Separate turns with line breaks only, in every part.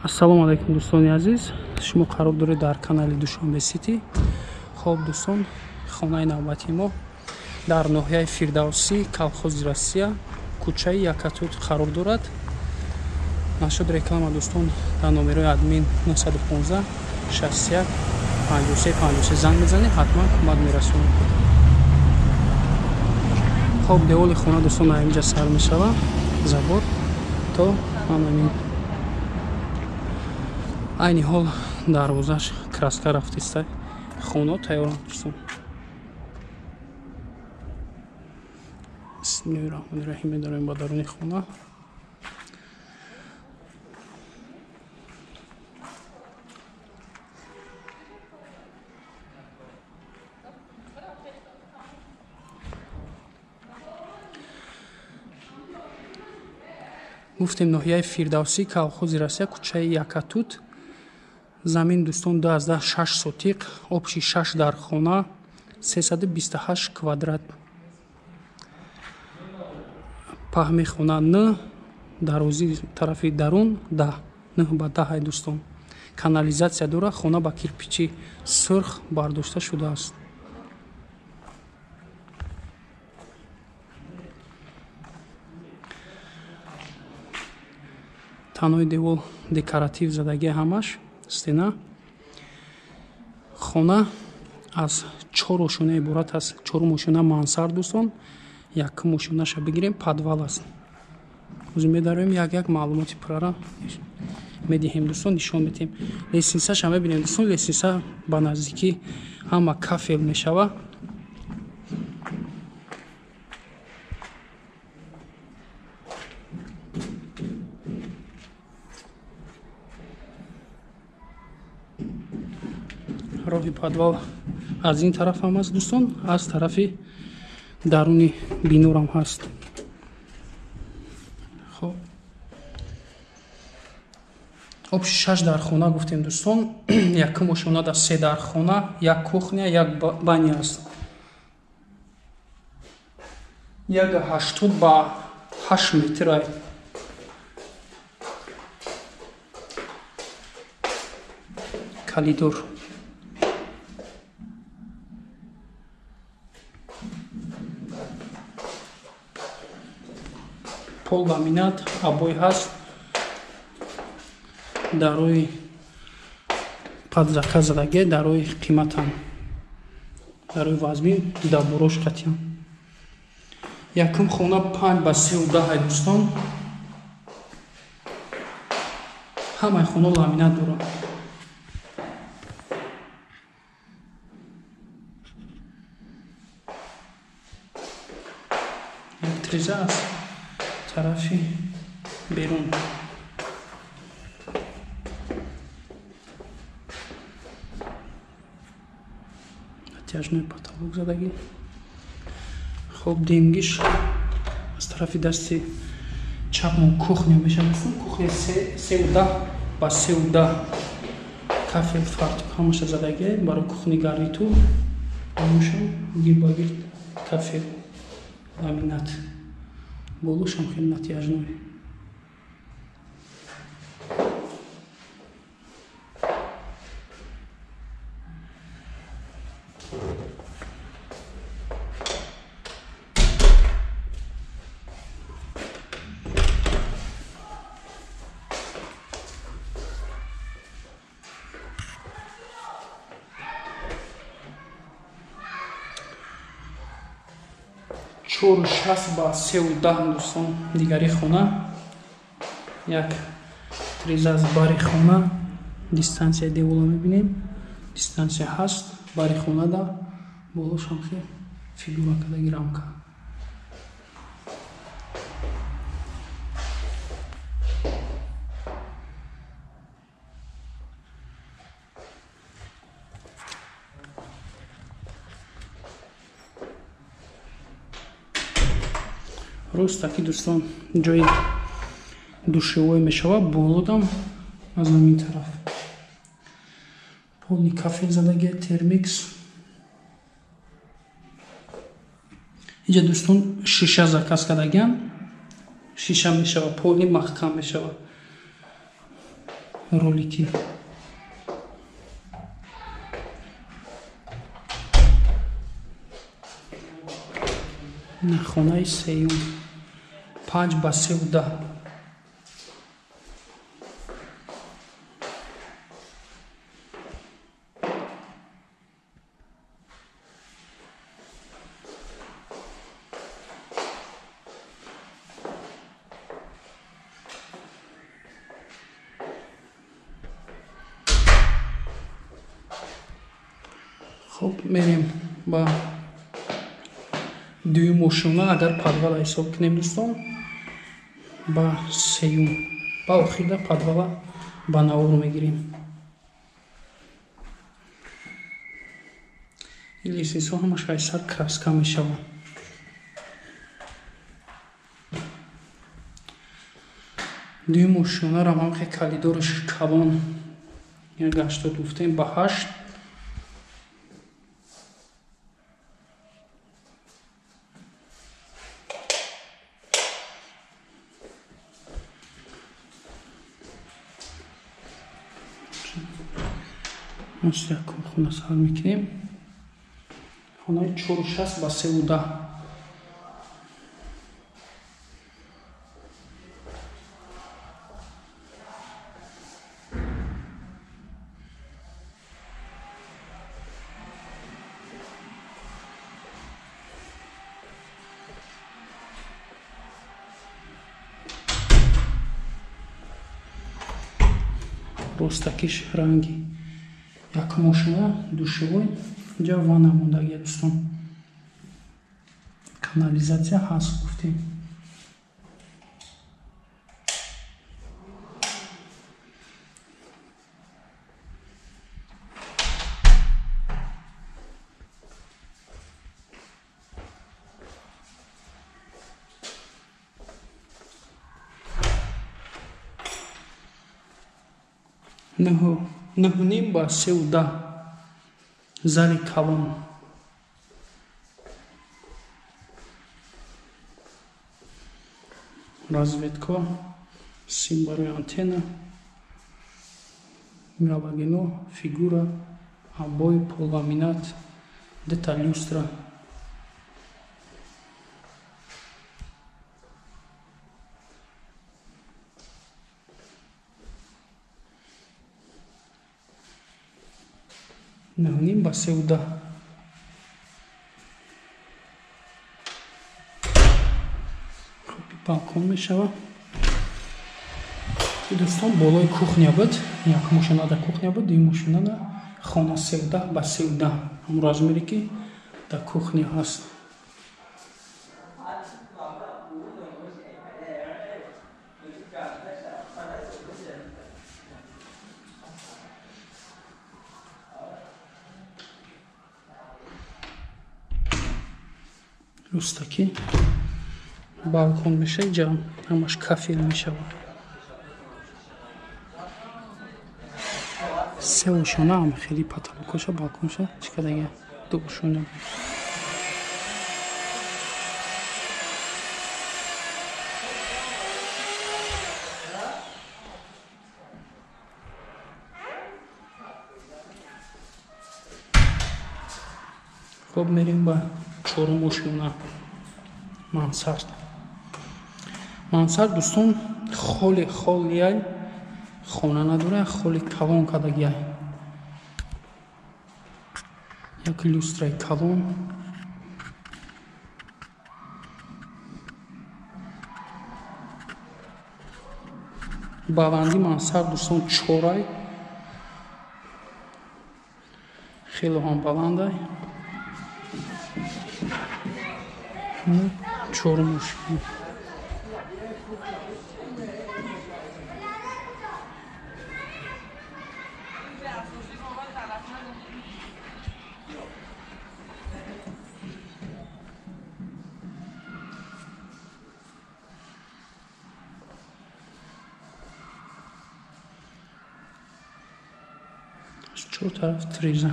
Ассалому алайкум, дӯстони азиз. Шумо қарор доред дар канали Душанбе Сити. Хоб, дӯстон, хонаи навбати мо дар ноҳияи Фирдавсӣ, колхози Россия, кӯчаи Якатут қарор дорад. Нашуд реклама, дӯстон, дар номерои админ 915 61 53 53 занг мезанед, ҳатман кӯмак мерасонем. Хоб, деволи хона, дӯстон, инҷа сар мешавад, забор то ҳамин. Айни ҳол дарвозаш краска рафтиста, хона тайёрам, дӯстон. Бисмиллоҳи раҳмони раҳим. Медорем ба даруни хона. Гуфтем, ноҳияи Фирдавсӣ, колхози Россия, кӯчаи Якатут. Замин, дӯстон, 26 сотиқ, общий 6 дар хона, 328 квадрат. Паҳми хона 9, дарози тарафи дарун 10, 9 ба 10, дӯстон. Канализатсия дорад, хона ба кирпичи сурх бардошта шудааст. Танои девол декоратив задагӣ, ҳамаш стена. Хона аз чор ошёна иборат аст. Чорум ошёна мансард, дӯстон. Якум ошёнаша бигирем, подвал аст. Ҳозир медароем, як як маълумоти пуррара медиҳем, дӯстон, нишон медиҳем. Лестницаша мебинем, дӯстон, лестница ба наздикӣ ҳама кафел мешава. Роҳи подвал аз ин тараф ҳам аст, дӯстон, аз тарафи даруни бинорам ҳаст. Хоб, общий шаш дар хона гуфтем, дӯстон. Якум ошёна дар се дар хона, як кухня, як баня аст. 1,80 ба 8 метр. Коридор. Пол ламинат, обои ҳаст. Дарои под заказ задагӣ, дарои қиматам. Дарои вазмин, дабурош қатиям. Якум хона 5 ба 3,10, дӯстон. Ҳамаи хона ламинат дорад. Як треза аст тарафи берун. Натяжной потолок задагӣ. Хоб, демгиш аз тарафи дасти чапмон кухня мешавад. Кухня 3,10 ба 3,10, кафел, фартук ҳамаша задагӣ барои кухни, гарнитур ҳамаша гирбагир кафел, ламинат. Болошам хеле натяжной. 4,60 ба 3,10, дӯстон. Дигари хона як треза аз бари хона. Дистанцияи девола мебинем, дистанция ҳаст бари хонада. Болошам хел фигура кадаги, рамка. Ростаки, дӯстон, ҷои душевой мешавад. Болодам аз ҳамин тараф полный кафел задаги, термикс. Инҷа, дӯстон, шиша заказ кардагиам, шиша мешавад, полный маҳкам мешавад. Ролики. Хонаи сеюм 5 ба 3,10. Хуб, мерем ба дуюм ошёна. Агар подвала ҳисоб кунем дӯстон, ба сеюм, ба охирда подвала ба навор мегирем. Ин лестницаҳо ҳамаш аз сар краска мешаванд. Дуюм ошёнаро ҳам хе калидораш калон 1,80 гуфтем ба 8. Якум хона сар мекунем. Хонаи 4,60 ба 3,10. Ростакиш ранги як мошина, душевой, инҷа ванна мондагия дӯстон. Канализатсия ҳаст гуфтем. Нӯҳним ба 3,10. Зали калон. Разведка, сим барои антенна, галогено, фигура, обои, полламинат, дета люстра. Нӯҳним ба 3,10. Хуб, балкон мешава. Дӯстон, болои кухня буд. Як мошина дар кухня буд, дуюм мошина дар хона 3,10 ба 3,10. Ҳамон размере ки дар кухня ҳаст. Рустаки балкон меша, инҷа ҳамаш кафел мешавад. Се ошёна ҳам хеле потолокоша, балконша чӣ кардага, ду ошёна. Хуб, мерем ба чорум ошёна, мансард. Мансард дӯстон холи холияй, хона надора, холи калон кардагиай. Як люстраи калон. Баланди мансард дӯстон 4-ай, хело ҳам баландай. Чорум ошёна. Аз чор тараф треза.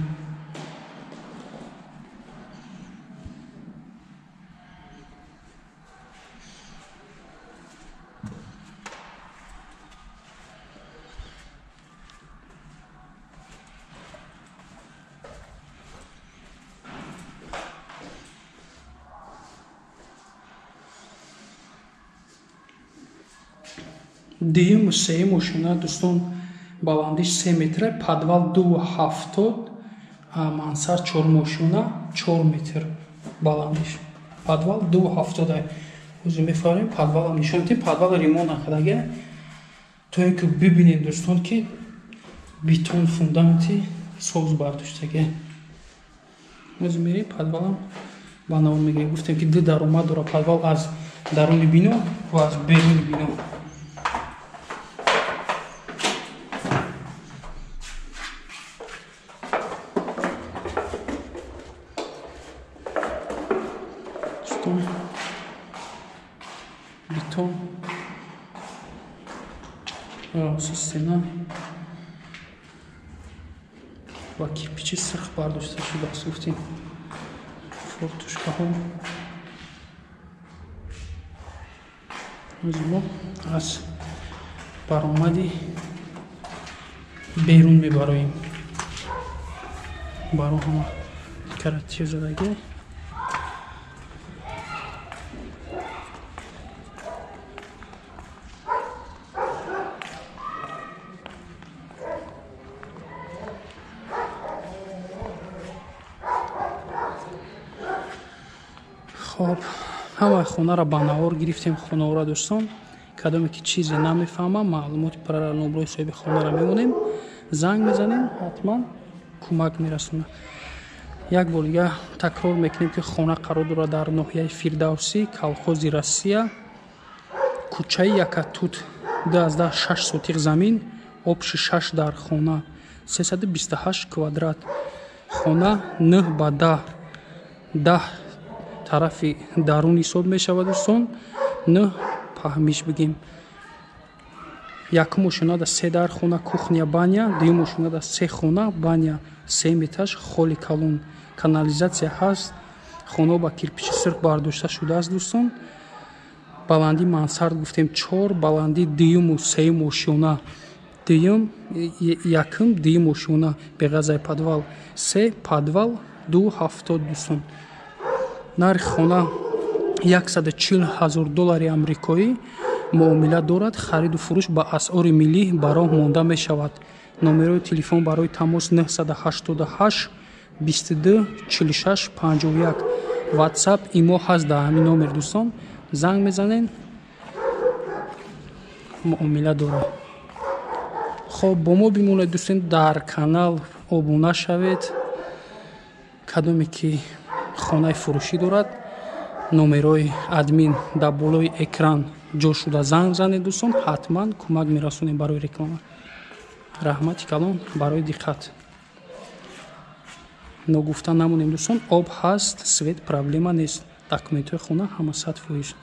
Дуюму сеюм ошёна дӯстон баландиш 3 метр, подвал 2,70, мансард чорум ошёна 4 метр баландиш. Подвал 2,70. Ҳозир мефаҳмем, подвалам нишон медиҳем, подвал ремонт накардага. То ин ки бибинед дӯстон, ки бетон фундаменти соз бардоштага. Ҳозир мерем подвалам ба навор мегирем. Гуфтем, ки ду даромад дора подвал, аз даруни бино ва аз беруни бино. Дӯстон, бетон стена ва кирпичи сирх бардошта шудааст. Гуфтем, форточкаҳо. Ҳозир мо аз баромади берун мебароем. Баро ҳама декоратив задагӣ. Хоб, ҳамаи хонаро ба навор гирифтем, хонаора дӯстон. Кадоме ки чизе намефаҳмам, маълумоти пурра номрои соҳиби хонаро мемонем, занг мезанем, ҳатман кӯмак мерасонад. Як бор дига такрор мекунем, ки хона қарор дорад дар ноҳияи Фирдавсӣ, колхози Россия, кӯчаи Якатут, 2,6 сотиқ замин, общий 6 дар хона, 328 квадрат. Хона 9 ба 10, 10 тарафи дарун ҳисоб мешавад дӯстон, 9 паҳмиш бигем. Якум ошёнада се дар хона, кухня, баня, дуюм ошёнада се хона, баня, сеюм этаж холи калон, канализатсия ҳаст. Хона ба кирпичи сирх бардошта шудааст дӯстон. Баландии мансард гуфтем 4, баландии дуюму сеюм ошёна, дуюм, якум, дуюм ошёна беғазаи подвал 3, подвал 2,70 дӯстон. Нархи хона 140 000 доллари амрикоӣ, муомила дорад, хариду фурӯш ба асъори миллӣ ба роҳ монда мешавад. Номерои телефон барои тамос 988 22 46 51. WhatsApp, имо ҳаст дар ҳамин номер дӯстон. Занг мезанед, муомила дорад. Хоб, бо мо бимонед дӯстон, дар канал обуна шавед. Кадоме ки хонаи фурӯшӣ дорад, номерои админ дар болои экран ҷо шуда, занг занед дӯстон, ҳатман кӯмак мерасонем барои реклама. Раҳмати калон барои диққат. Ногуфта намонем дӯстон, об ҳаст, свет проблема нест, документҳои хона ҳама 100%.